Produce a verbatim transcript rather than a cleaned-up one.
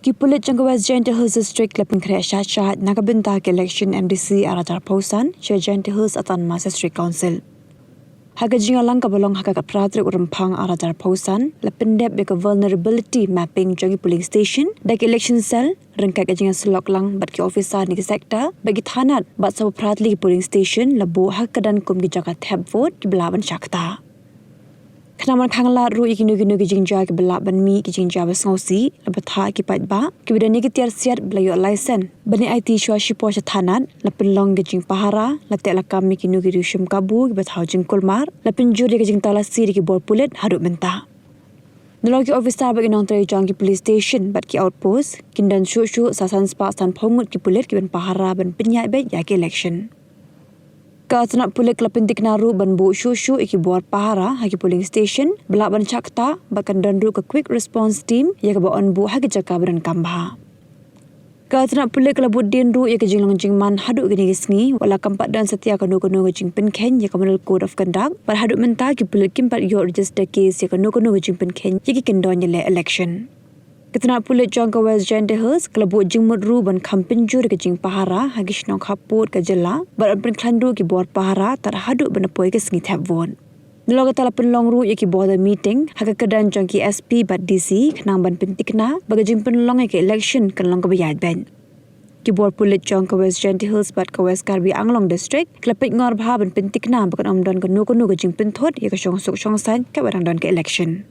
Ki pulit jong ka West Jaintia Hills District la pynkhreh shah shah na ka bynta ka election M D C ar hajar arphew san sha Jaintia Hills Autonomous District Council. Ha ka jingïalang kaba long ha ka khatphra tarik u Rymphang ar hajar arphew san, la pyndep ïa ka vulnerability mapping jong ki polling station da ki election cell ryngkat ka jingïasyllok lang bad ki officer na ki sector bad ki thanat bad saw phra tylli ki polling station la buh ha ka kyrdan kum ki jaka thep vote kiba lah ban shah ktah. Khnang ban khanglad ruh ïa kino kino ki jingjia kiba lah ban mih ki jingjia ba sngewsih, la bthah ïa ki paidbah kiba don ïa ki tiar siat ba la ïoh license ban ïa aiti shuwa shipor sha thanat, la pynlong ka jingpahara, la teh lakam ïa kino kino ki riew shim kabu kiba thaw jingkulmar, la pynjur ïa ka jingtalasi da ki bor pulit haduh mynta. Nalor ki officer bad ki nongtrei jong ki police station bad ki outpost, kin don shuh shuh sa san spah sanphew ngut ki pulit kiban pahara ban pynïaid beit ïa ki election. Ka tnat pulit ka la pyntikna ruh ban buh shuh shuh ïa ki bor pahara ha ki polling station ba lah ban shah ktah bad kan don ruh ka quick response team ïa kaba yn buh ha ki jaka ba donkam bha. Ka tnat pulit ka la buddien ruh ïa ka jinglong jingman haduh kine ki sngi, wat la kam pat don satia kano kano ka jingpynkheiñ ïa ka Model Code of Conduct bad haduh mynta ki pulit kim pat ïoh register case ïa kano kano ka jingpynkheiñ ïa ki kyndon ïaleh election. Ka tnat pulit jong ka West Jaintia Hills ka la buh jingmut ruh ban kham pynjur ïa ka jingpahara ha ki shnong khappud ka jylla bad yn pynkhlaiñ ruh ki bor pahara tad haduh ban da poi ka sngi thep vote. Nalor kata la pynlong ruh ïa ki border meeting ha ka kyrdan jong ki S P bad D C khnang ban pyntikna ba ka jingpynlong ïa ka election kan long kaba ïaid beit. Ki bor pulit jong ka West Jaintia Hills bad ka West Karbi Anglong District ki la peit ngor bha ban pyntikna ba kan ym don kano kano ka jingpynthut ïa ka shongsuk shongsaiñ kaba dang don ka election.